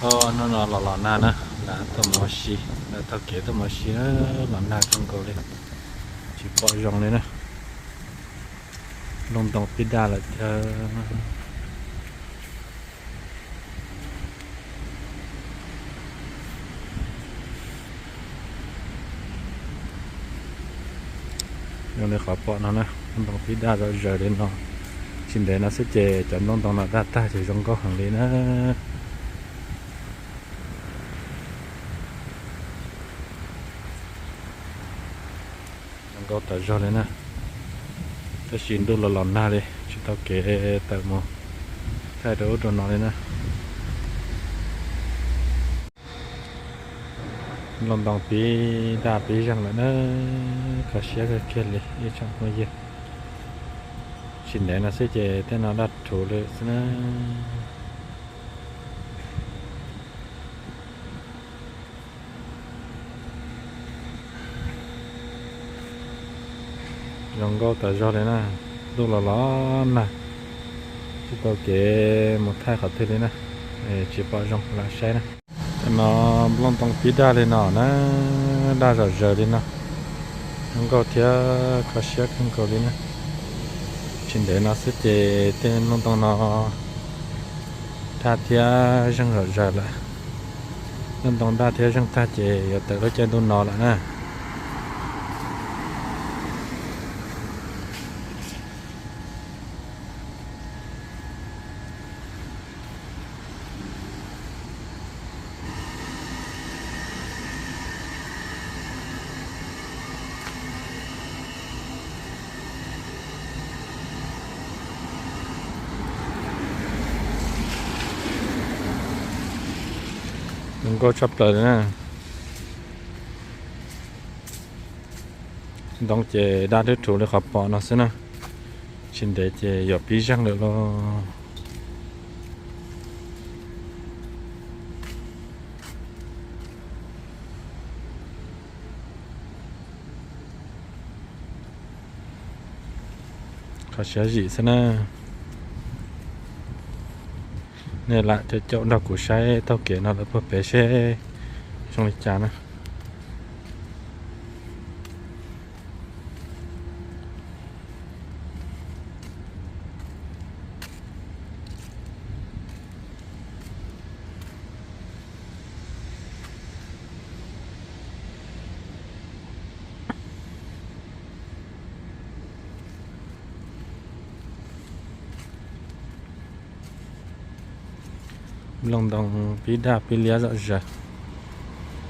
Hnub no los los nag na, lawv tuaj mus ua si, lawv taug kev tuaj mus ua si na, los nag kawg nkaus li, tsis pom zoo li na. Nplooj ntoo pib daj lawm thiab. Zoo li qhov pom no na, nplooj ntoo pib daj zom zaws li no. Tsis ntev no xwb ces cov nplooj ntoo no daj tag ces zoo nkauj heev li na. Zoo nkauj tas zog li na. Tab sis ntuj los los nag li, tsis tau kev tawm mus thaij rau ub rau no li na. Nplooj ntoo pib daj pib zeeg lawm na, kho siab kawg kiag li ib tsoom phooj ywg. Tsis ntev no xwb ces tej no daj rhuv lawm xwb na. Zoo nkauj tas zog li na, ntuj los los nag, tsis tau kev mus thaij qhov twg li na, tsis pom zoo lam saib na. Cov no nplooj ntoo pib daj li no na, daj zom zaws li no, zoo nkauj thiab kho siab kawg nkaus li na. Tsis ntev no xwb ces tej nplooj ntoo no daj thiab zeeg zom zaws lawm. Nplooj ntoo daj thiab zeeg tag ces yuav tawm lub caij ntuj no lawm na. Zoo nkauj tshaj plaws li na. Ntoo ces daj rhuv rhuv li qhov pom no xwb na. Tsis ntev ces yuav pib zeeg lawm lauj. Kho siab zim xwb na. Nej lam caum caum nrog kuv saib taug kev no lawm puag pem seb zoo li cas na. Nplooj ntoo pib daj pib liab zom zaws.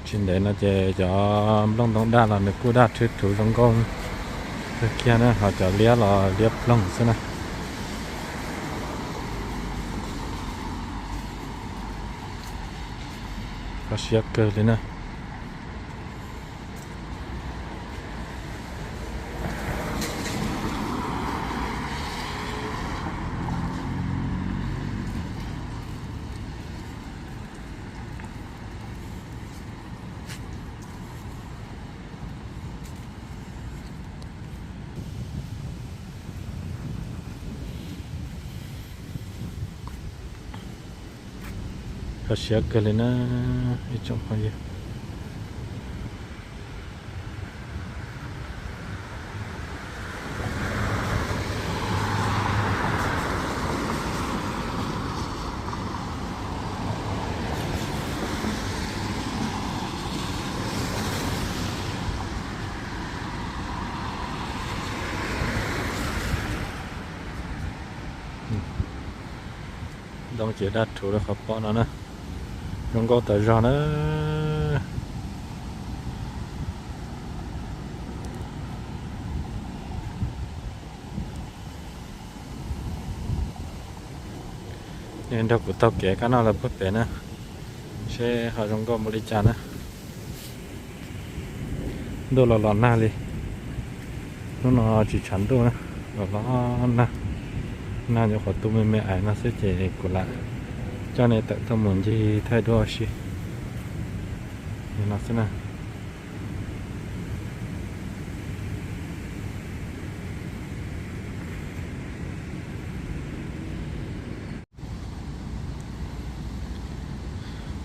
Tsis ntev no ces cov nplooj ntoo daj los nws kuj daj rhuv rhuv zoo nkauj kawg kiag na, ho cov liab los liab ploog xwb na. Kho siab kawg li na. Kho siab kawg li na ib tsoom phooj ywg. Ntoo ces daj rhuv li qhov pom no na, zoo nkauj tas zog na. Nej nrog kuv taug kev kab noj lawm puag pem na, seb ho zoo nkauj npaum li cas na. Ntuj los los nag li, hnub no tsis tshav ntuj na, los los nag, nag nyuam qhuav tu me me ais no xwb ces kuv lam coj nej tawm tuaj mus ncig thaij duab ua si li no xwb na.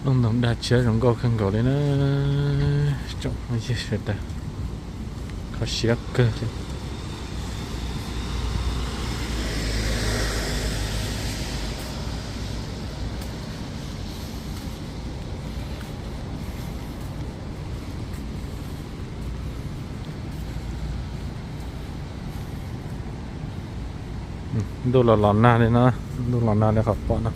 Looj ntoo daj tshiab zoo nkauj kawg nkaus li na, tsoom phooj ywg sawv daws, kho siab kawg li. Ntuj los los nag li no, ntuj los nag li qhov pom no.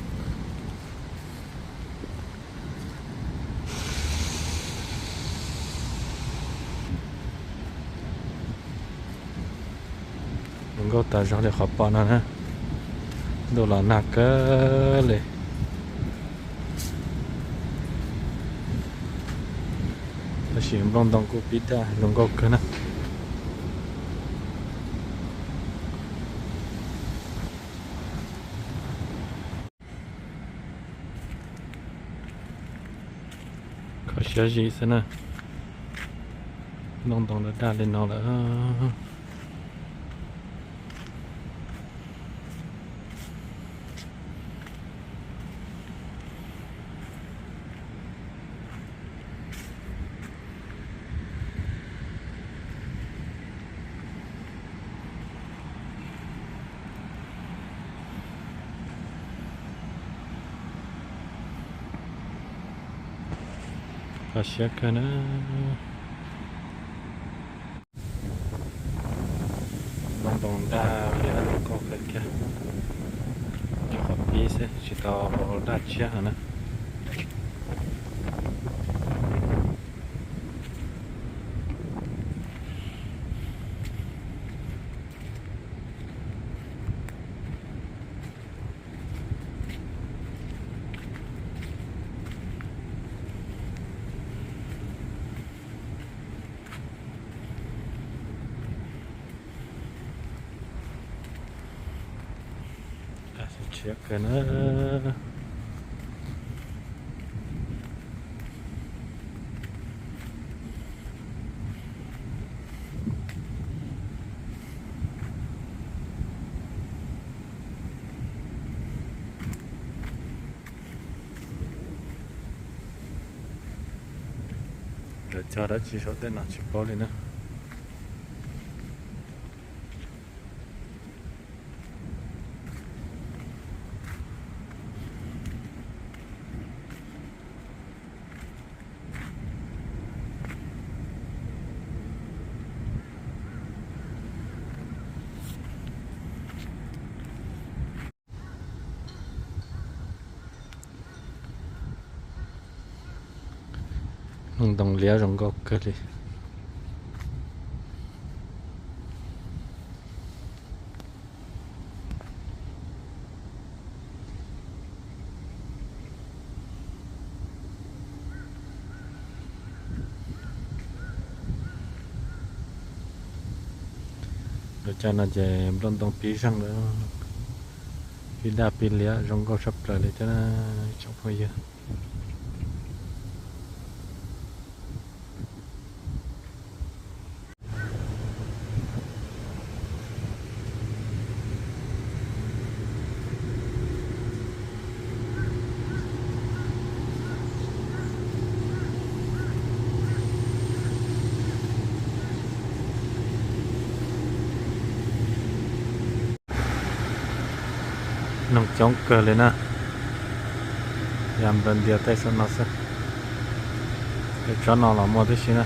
Zoo nkauj tas zog li qhov pom no na, ntuj los nag kawg li. Tab sis nplooj ntoo kuj pib daj zoo nkauj kawg na. Kho siab zim xwb na, nplooj ntoo daj daj li no lawm. Kho siab kawg na. Nplooj ntoo daj li no zoo nkauj kawg kiag, nyob qhov pib xwb tsis tau daj tshiab heev na. Tshiab kawg na. Lawv cog dab tsi saum tej no tsis paub li na. Nplooj ntoo liab zoo nkauj kawg li. Lawv cog no ces nplooj ntoo pib zeeg lawm, pib daj pib liab zoo nkauj tshaj plaws li thiab tsoom phooj ywg. Noog coob kawg li na, yam nplawg ntias tej saum no xwb. Tej tsob no los muaj tib si na.